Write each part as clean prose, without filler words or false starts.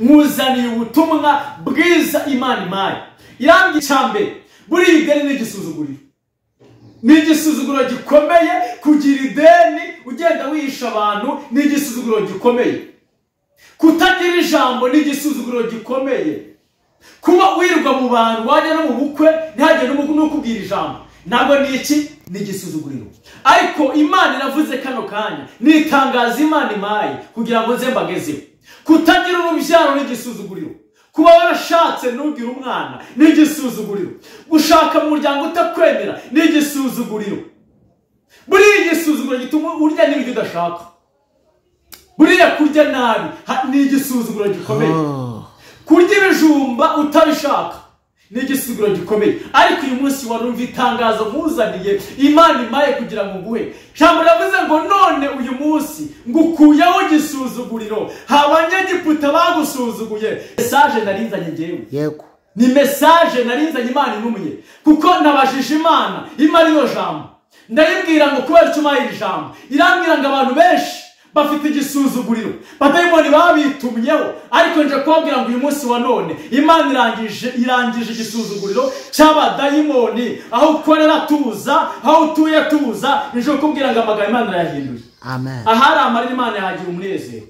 Nkuzaniye ubutumwa bwiza Imana impaye. Irambwira icyambere, buriya ideni ni igisuzuguriro. Ni igisuzuguro gikomeye kugira ideni ugenda wihisha abantu, ni igisuzuguro gikomeye. Kutagira ijambo ni igisuzuguro gikomeye. Kuba wirirwa mu bantu wajya no mu bukwe ntihagire n'ukubwira ijambo, ntabwo ni iki, ni igisuzuguriro. Ariko Imana iravuze kano kanya, ni itangazo Imana impaye kugira ngo nze mbagezeho. Kutagira urubyaro ni igisuzuguriro. Kuba warashatse ntugire umwana ni igisuzuguriro. Gushaka mu muryango utakwemera ni igisuzuguriro. Buriya igisuzuguriro gituma urya n'ibyo udashaka. Buriya kurya nabi ni igisuzuguriro gikomeye. Kurya ibijumba utabishaka ni igisuzuguriro gikomeye. Ariko uyu munsi warumva itangazo nkuzaniye Imana impaye kugira ngo nguhe. Ijambo riravuze ngo none uyu munsi ngukuyeho igisuzuguriro. Abanyegiputa bagusuzuguye. Message narinzanye njyewe. Yego. Ni message narinzanye Imana intumye. Kuko nabajije Imana, Imana ino jambo. Ndayibwira ngo kubera icyo umpaye iri jambo. Irambwira ngo abantu benshi bafite igisuzuguriro, badayimoni babitumyeho, ariko nje kubabwira ngo uyu munsi wa none Imana irangije igisuzuguriro cy'abadayimoni. Aho ukorera tuza, aho utuye tuza, nje kubwira ngo amagambo Imana irayahinduye. Amen. Ahari amarira Imana yahagira umunezero.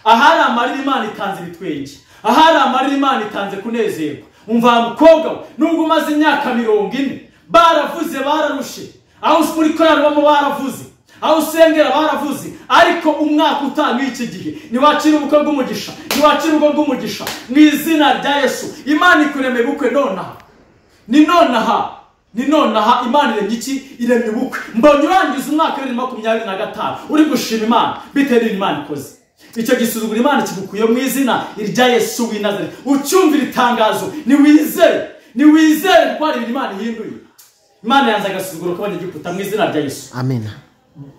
Ahari amarira Imana itanze ibitwenge. Ahari amarira Imana itanze kunezerwa. Umva mukobwa we, nubwo umaze imyaka 40 baravuze bararushe, aho muri korali bamo baravuze, aho usengera baravuze, ariko umwaka utaha iki gihe niwakira ubukwe bw'umugisha, niwakira ubwo bw'umugisha mu izina rya Yesu. Imana ikuremeye ubukwe nonaha, ni nonaha, ni nonaha. Imana iremye iki? Iremye ubukwe. Mbonye urangiza umwaka wa 2025 uri gushima Imana bitewe n'ibintu Imana ikoze. Icyo gisuzugura Imana kigukuye mu izina rya Yesu w'i Nazareti. Ucyumvira itangazo, niwizere, niwizere kuko hari ibintu Imana ihinduye. Imana yanze agasuzuguro k'abanyegiputa mu izina rya Yesu. Amen.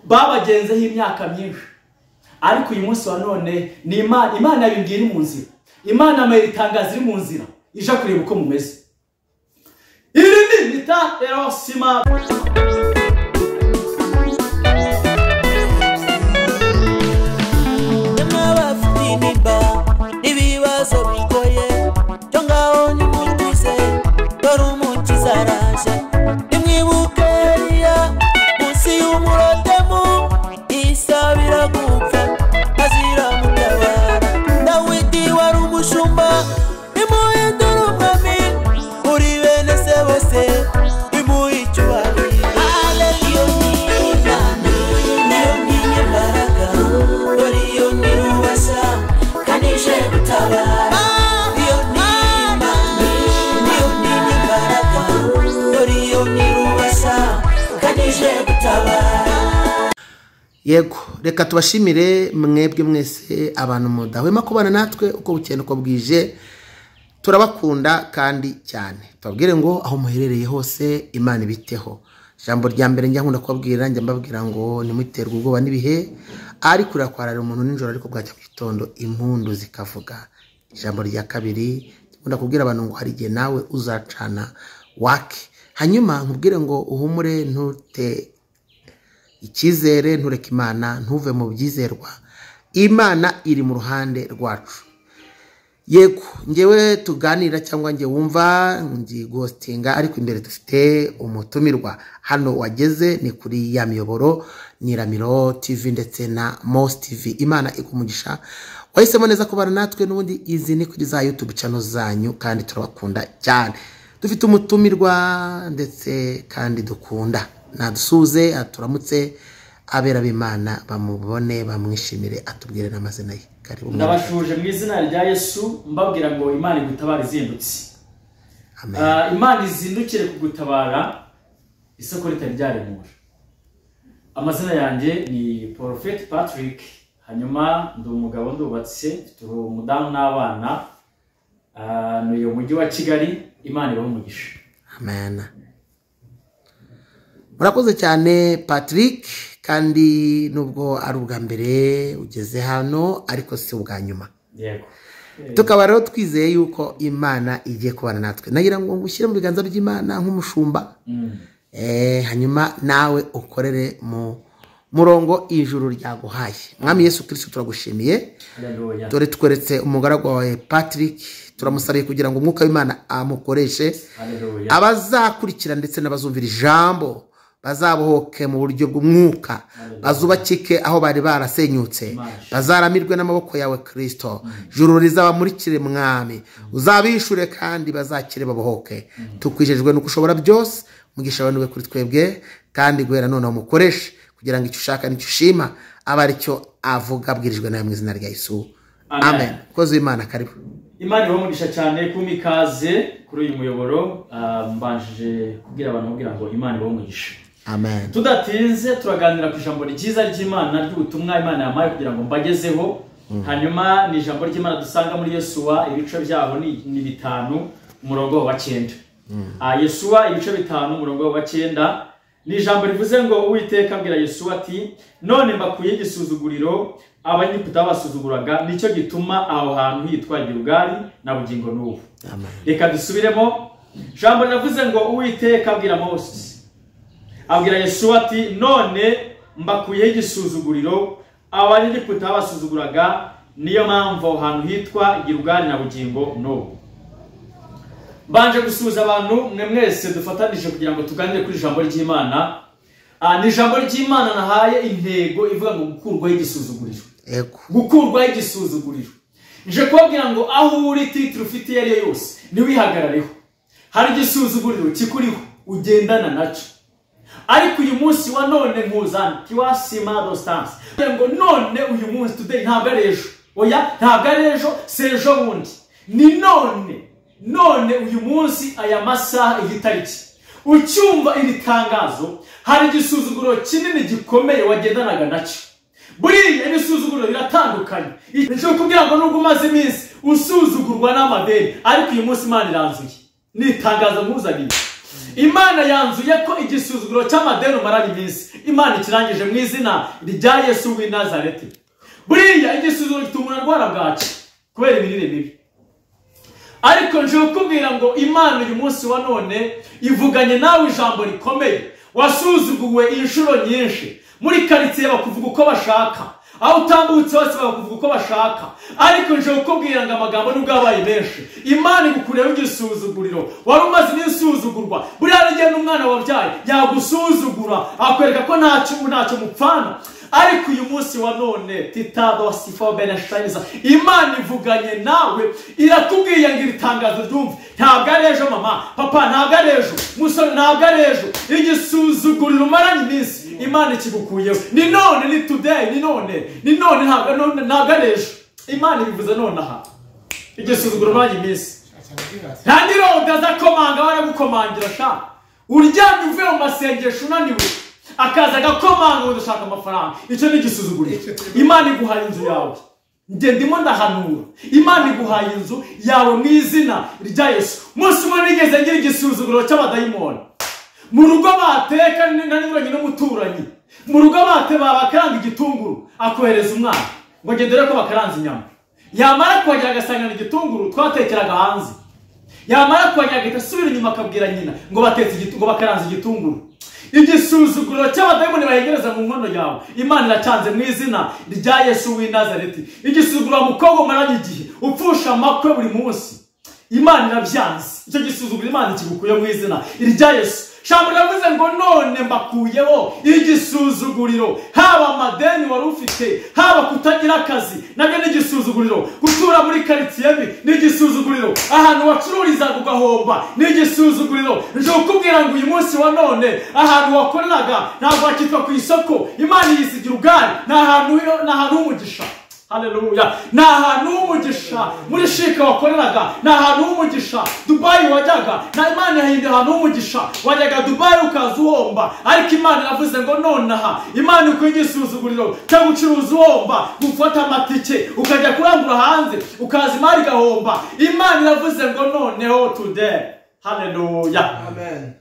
Babagenzeho imyaka myinshi, ariko uyu munsi wa none ni Imana yabimbwiye iri mu nzira. Imana amaye itangazo iri mu nzira ija kureba uko mumeze. Iri ni nita erosima. Ibibazo bigoye cyo ngaho nimutuze, dore umukiza araje. Nimwibuke Eliya munsi y'umurodemu, isabira gupfa azira mutabara. Dawidi wari umushumba, nimuhindure umwami, muri bene se bose nimuhe icyubahiro. Iyo ni Imana, nayo ni imbaraga, dore iyo ni rubasha kandi ije gutabara. Iyo ni Imana, nayo ni imbaraga, dore iyo ni rubasha kandi ije gutabara. Yego, reka tubashimire mwebwe mwese abantu mudahwema kubana natwe uko bukeye uko bwije. Turabakunda kandi cyane. Tubabwire ngo aho muherereye hose Imana ibiteho. Ijambo rya mbere njya nkunda kubabwira, njya mbabwira ngo ntimuterwe ubwoba n'ibihe, ariko urakwarara umuntu nijoro ariko bwacya mu gitondo impundu zikavuga. Ijambo rya kabiri nkunda kubwira abantu ngo hari igihe nawe uzacana wake. Hanyuma nkubwire ngo uhumure, ntute icyizere, ntureke Imana, ntuve mu byizerwa. Imana iri mu ruhande rwacu. Yego, ngewe tuganira cyangwa nge wumva ngi ghostinga, ariko imbere dufite umutumirwa. Hano wageze ni kuri ya miyoboro ni Ramiro TV ndetse na Mos TV. Imana ikumugisha. Wahisemo neza kubana natwe, n'ubundi izi ni kuri za YouTube channel zanyu kandi turabakunda cyane. Dufite umutumirwa ndetse kandi dukunda. Nadusuze, aturamutse, abera b'Imana bamubone bamwishimire, atubwire n'amazina ye. Karibu. Ndabashuje mu izina rya Yesu, mbabwira ngo Imana igutabara izindutse. Amen. Imana izindukire kugutabara isoko ritari ryaremura. Amazina yanjye ni Prophet Patrick, hanyuma ndi umugabo, ndubatse, mfite umudamu n'abana. Ni uyu mujyi wa Kigali. Imana ibahe umugisha. Amen. Murakoze cyane Patrick, kandi nubwo ari ubwa mbere ugeze hano ariko si ubwa nyuma. Yego. Tukaba rero twizeye yuko Imana igiye kubana natwe. Nagira ngo ngushyire mu biganza by'Imana nk'umushumba. Hanyuma nawe ukorere mu murongo ijuru ryaguhaye. Mwami Yesu Kristo, turagushimiye. Haleluya. Dore tweretse umugaragu wawe Patrick, turamusabiye kugira ngo umwuka w'Imana amukoreshe. Haleluya. Abazakurikira ndetse n'abazumvira ijambo bazabohoke mu buryo bw'umwuka, bazubakike aho bari barasenyutse, bazaramirwe n'amaboko yawe Kristo. Juru rizabamurikire Mwami, uzabishure kandi bazakire babohoke. Tukwijejwe nuko ushobora byose, mugisha abantu be kuri twebwe, kandi guhera none umukoreshe kugira ngo icyo ushaka n'icyo ushima abe aricyo avuga, abwirijwe nawe mu izina rya Yesu. Amen. Kozi w'Imana, karibu. Imana ibahe cyane kumpa ikaze kuri uyu muyoboro. Mbanjije kubwira abantu kugira ngo Imana ibahe umugisha. Amen. Tudatinze turaganira ku ijambo ryiza ry'Imana ry'ubutumwa Imana yamaye kugira ngo mbagezeho. Hanyuma ni ijambo ry'Imana dusanga muri Yesuwa ibice byaho ni 5 umurongo wa 9. Yesuwa ibice 5 umurongo wa 9 ni ijambo rivuze ngo Uwiteka abwira Yesuwa ati none mbakuye igisuzuguriro Abanyegiputa basuzuguraga, nicyo gituma aho hantu hitwa Gilugari na bugingo n'ubu. Amen. Reka dusubiremo. Ijambo riravuze ngo Uwiteka abwira Mose, abwira Yesuwa ati none mbakuye igisuzuguriro Abanyegiputa basuzuguraga, niyo mpamvu aho hantu hitwa Gilugari na bugingo n'ubu. Mbanje gusuhuza abantu mwe mwese dufatanije kugira ngo tuganire kuri ijambo ry'Imana. Ni ijambo ry'Imana nahaye intego ivuga ngo gukurwaho igisuzuguriro. Yego. Gukurwaho igisuzuguriro. Nje kubabwira ngo aho uri titre ufite iyo ariyo yose ntiwihagarareho. Hari igisuzuguriro kikuriho ugendana nacyo. Ariko uyu munsi wa none nkuzana kiwasima distance. Ngo none uyu munsi today ntabwo ari ejo. Oya, ntabwo ari ejo, si ejo bundi. Ni none. None uyu munsi aya masaha iyi tariki. Ucyumva iri tangazo hari igisuzuguriro kinini gikomeye wagendanaga nacyo. Buriya ibisuzuguriro biratandukanye. Icyo kubwira ngo nubwo umaze iminsi usuzugurwa n'amadeni, ariko uyu munsi Imana iranzuye. Ni itangazo nkuzaniye. Imana yanzuye ko igisuzuguriro cy'amadeni umaranye iminsi Imana ikirangije mu izina rya Yesu w'i Nazareti. Buriya igisuzuguriro gituma umuntu arwara bwaki kubera imirire mibi. Ariko nje kukubwira ngo Imana uyu munsi wa none ivuganye nawe ijambo rikomeye. Wasuzuguwe inshuro nyinshi muri karitsiye bakuvuga uko bashaka, aho utambutse hose bakuvuga uko bashaka. Ariko nje kukubwira ngo amagambo nubwo yabaye menshi, Imana igukureho igisuzuguriro. Wari umaze iminsi usuzugurwa. Buriya n'igihe n'umwana wabyaye yagusuzugura akwereka ko ntacyo mupfana. Ariko uyu munsi wa none titado sifo beneshaiza, Imana ivuganye nawe irakubwiye ngo iri tangazo ryumve. Ntabwo ari ejo mama, papa ntabwo ari ejo, musore ntabwo ari ejo. Igisuzuguriro umaranye iminsi Imana ikigukuyeho. Ni none, ni today, ni none, ni none, ntabwo ari ejo. Imana ibivuze nonaha. Igisuzuguriro umaranye iminsi. Nta niroga azakomanga baragukomangira sha. Uryamye uvuye mu masengesho unaniwe, akaza agakomanga ngo dushaka amafaranga. Icyo ni igisuzuguriro. Imana iguhaye inzu yawe. Nge ndimo ndahanura. Imana iguhaye inzu yawe mu izina rya Yesu. Umunsi umwe nigeze ngira igisuzuguriro cy'abadayimoni. Mu rugo bateka nanyuranye n'umuturanyi. Mu rugo bakaranga igitunguru, akohereza umwana ngo nge dore ko bakaranze inyama. Yamara kuhagera agasangana igitunguru twatekeraga hanze. Yamara kuhagera agahita asubira inyuma akabwira nyina ngo batetse ngo bakaranze igitunguru. Igisuzuguriro cy'abadayimoni bahegereza mu nkono yawe, Imana iracyanze mu izina rya Yesu w'i Nazareti. Igisuzuguriro mukobwa umaranye igihe upfusha amakwe buri munsi, Imana irabyanze. Icyo gisuzuguriro Imana ikigukuye mu izina rya Yesu. Ijambo riravuze ngo none mbakuyeho igisuzuguriro. Haba amadeni wari ufite, haba kutagira akazi, nabyo ni igisuzuguriro. Gutura muri karitsiye mbi ni igisuzuguriro. Ahantu wacururizaga ugahomba ni igisuzuguriro. Nje kukubwira ngo uyu munsi wa none ahantu wakoreraga ntabwo hakitwa ku isoko. Imana yisigira ubwari, ni ahantu h'umugisha. Haleluya. Ni ahantu h'umugisha. Muri shika wakoreraga ni ahantu h'umugisha. Dubai wajyaga, na Imana yahinduye ahantu h'umugisha. Wajyaga Dubai ukaza uhomba, ariko Imana iravuze ngo nonaha Imana ikuye igisuzuguriro cyo gucuruza uhomba, gufata amatike ukajya kurangura hanze ukaza imari igahomba. Imana iravuze ngo noneho today. Haleluya. Amen.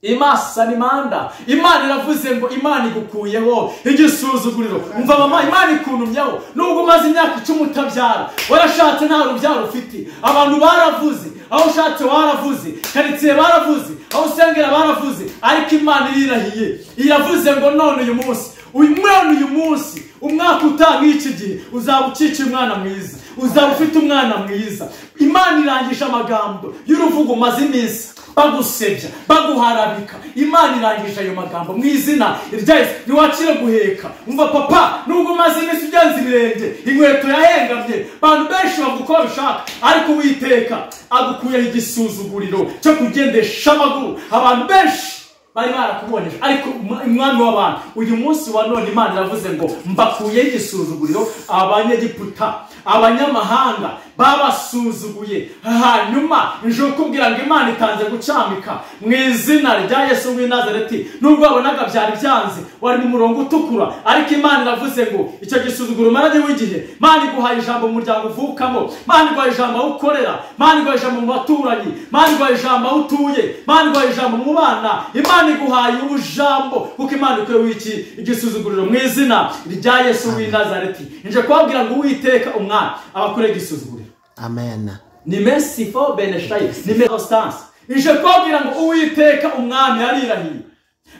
Imasa ni manda. Imana iravuze ngo Imana igukuyeho igisuzuguriro. Umva mama, Imana ikuntumyeho. Nubwo umaze imyaka 10 utabyara, warashatse nta rubyaro ufite. Abantu baravuze, aho ushatse waravuze, karitsiye baravuze, aho usengera baravuze, ariko Imana irirahiye. Iravuze ngo none uyu munsi Uyu mwana uyu munsi umwaka utaha iki gihe uzaba ukikiye umwana mwiza, uzaba ufite umwana mwiza. Imana irangije amagambo y'uruvugo maze iminsi bagusebya, baguharabika. Imana irangije ayo magambo mu izina rya Yesu. Niwakire guheka. Umva papa, nubwo umaze iminsi ugenza ibirenge, inkweto yahengamye, abantu benshi bavuga uko babishaka, ariko Uwiteka agukuyeho igisuzuguriro cyo kugendesha amaguru. Abantu benshi bari barakuboneje, ariko umwami w'abantu uyu munsi wa none Imana iravuze ngo mbakuyeho igisuzuguriro. Abanyegiputa, abanyamahanga babasuzuguye. Hanyuma nje kukubwira ngo Imana itanze gucamika mu izina rya Yesu w'i Nazareti. Nubwo wabonaga byari byanze, wari mu murongo utukura, ariko Imana iravuze ngo icyo gisuzuguro maranye w'igihe, Imana iguhaye ijambo mu muryango uvukamo, Imana iguhaye ijambo aho ukorera, Imana iguhaye ijambo mu baturanyi, Imana iguhaye ijambo aho utuye, Imana iguhaye ijambo mu bana, Imana iguhaye ubujambo, kuko Imana ikuyeho iki igisuzuguriro mu izina rya Yesu w'i Nazareti. Nje kubabwira ngo Uwiteka umwami abakureye igisuzuguriro. Amen. Ni mesifo beneshayi, ni merostanse. Nje kubabwira ngo Uwiteka umwami yarirahiye,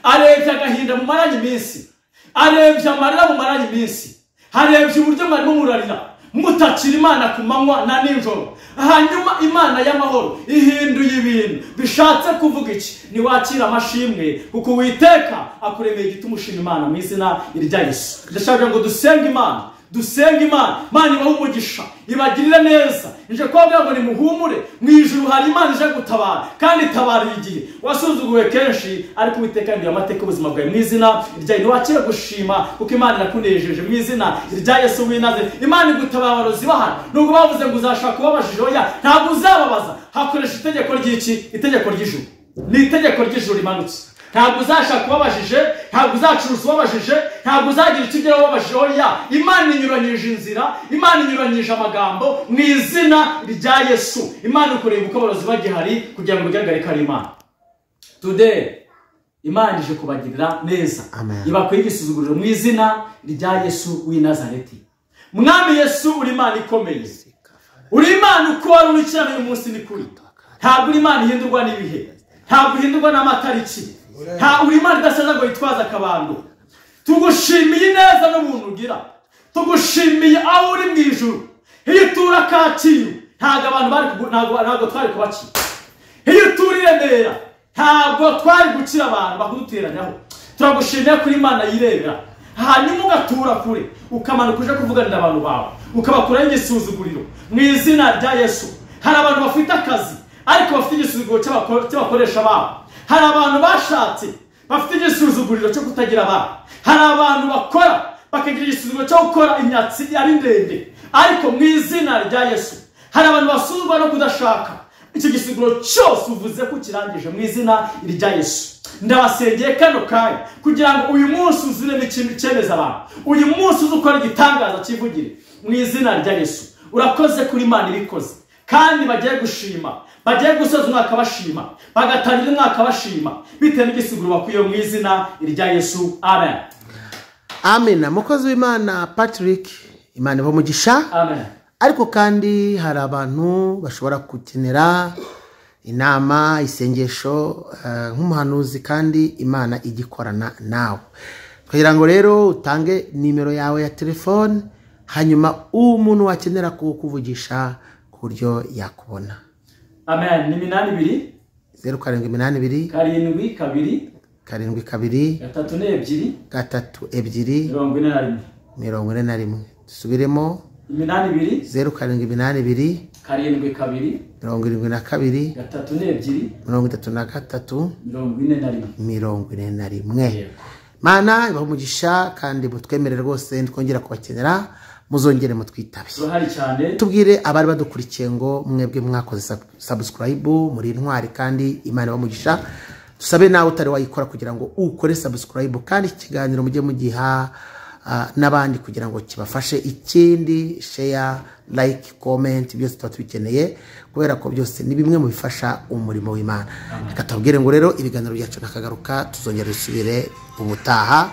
arebye agahinda mu maranye iminsi, arebye amarira mu maranye iminsi, arebye uburyo mwarimo murarira mutakira Imana ku manywa na nijoro. Hanyuma Imana y'amahoro ihinduye ibintu. Bishatse kuvuga iki? Niwakira amashimwe, kuko Uwiteka akuremeye igituma ushima Imana mu izina rya Yesu. Ndashaka ngo dusenge Imana, dusenge Imana. Imana ibahe umugisha, ibagirire neza. Nje kubabwira ngo nimuhumure, mu ijuru hari Imana ije gutabara, kandi itabara igihe wasuzuguwe kenshi, ariko Uwiteka yandura amateka y'ubuzima bwawe mu izina rya Yesu. Niwakire gushima, kuko Imana irakunejeje mu izina rya Yesu w'i Nazareti. Imana igutabara abarozi bahari, nubwo bavuze ngo uzashaka ubabajije, oya, ntabwo uzababaza. Hakoresha itegeko ry'iki? Itegeko ry'ijuru. Ni itegeko ry'ijuru rimanutse. Ntabwo uzashaka ubabajije, ntabwo uzacuruza ubabajije, ntabwo uzagira icyo ugeraho ubabajije, oya. Imana inyuranyije inzira, Imana inyuranyije amagambo mu izina rya Yesu. Imana ikoreye ubukwe abarozi bagihari kugira ngo bigaragare ko ari Imana. Today Imana ije kubagirira neza, ibakuye igisuzuguriro mu izina rya Yesu w'i Nazareti. Mwami Yesu, uri Imana ikomeye, uri Imana uko wari uri kera n'uyu munsi ni kuri. Ntabwo uri Imana ihindurwa n'ibihe, ntabwo uhindurwa n'amatariki, nta uri Imana idasaza ngo yitwaze akabando. Tugushimiye neza n'ubuntu ugira, tugushimiye aho uri mu ijuru. Iyo utura Kacyiru ntabwo abantu bari, ntabwo twari kubakira. Iyo utura i Remera ntabwo twari gukira abantu bakuduteranyaho. Turagushimiye kuri Imana yirebera, hanyuma ugatura kure, ukamanuka uje kuvuganira abantu bawe, ukabakuraho igisuzuguriro mu izina rya Yesu. Hari abantu bafite akazi ariko bafite igisuzuguriro cy'abakoresha babo. Hari abantu bashatse bafite igisuzuguriro cyo kutagira abana. Hari abantu bakora bakagira igisuzuguriro cyo gukora imyatsi ari ndende, ariko mu izina rya Yesu. Hari abantu basuzugurwa no kudashaka. Icyo gisuzuguriro cyose uvuze ko kirangije mu izina rya Yesu. Ndabasengeye kano kanya kugira ngo uyu munsi uzuremo ikintu cyemeza abantu, uyu munsi uze ukora igitangaza cyivugire mu izina rya Yesu. Urakoze kuri Imana ibikoze, kandi bagiye gushima, bagiye gusoza umwaka bashima, bagatangira umwaka bashima bitewe n'igisuguro bakuye mu izina rya Yesu. Amen. Amen. Mukozi w'Imana Patrick, Imana ibahe umugisha. Amen. Ariko kandi hari abantu bashobora gukenera inama, isengesho, nk'umuhanuzi, kandi Imana igikorana nawe. Kugira ngo rero utange nimero yawe ya telefone, hanyuma umuntu wakenera kukuvugisha ku buryo yakubona. Amen. Ni 82 0 7 82 7 2 7 2 3 2 3 2 41. 41. Dusubiremo. 82 0 7 82 7 2 72 3 2 33 41. 41. Mana ibahe umugisha, kandi mutwemere rwose twongera kubakenera, muzongere mutwitabe. Turahari cyane. Tubwire abari badukurikiye ngo mwebwe mwakoze subscribe, muri intwari, kandi Imana ibahe umugisha. Dusabe nawe utari wayikora kugira ngo ukore subscribe, kandi ikiganiro mujye mugiha n'abandi kugira ngo kibafashe. Ikindi, share, like, comment, byose tuba tubikeneye, kubera ko byose ni bimwe mu bifasha umurimo w'Imana. Reka tubabwire ngo rero ibiganiro byacu nakagaruka, tuzongera dusubire ubutaha.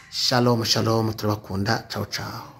Shalom, shalom, turabakunda. Ciao, ciao.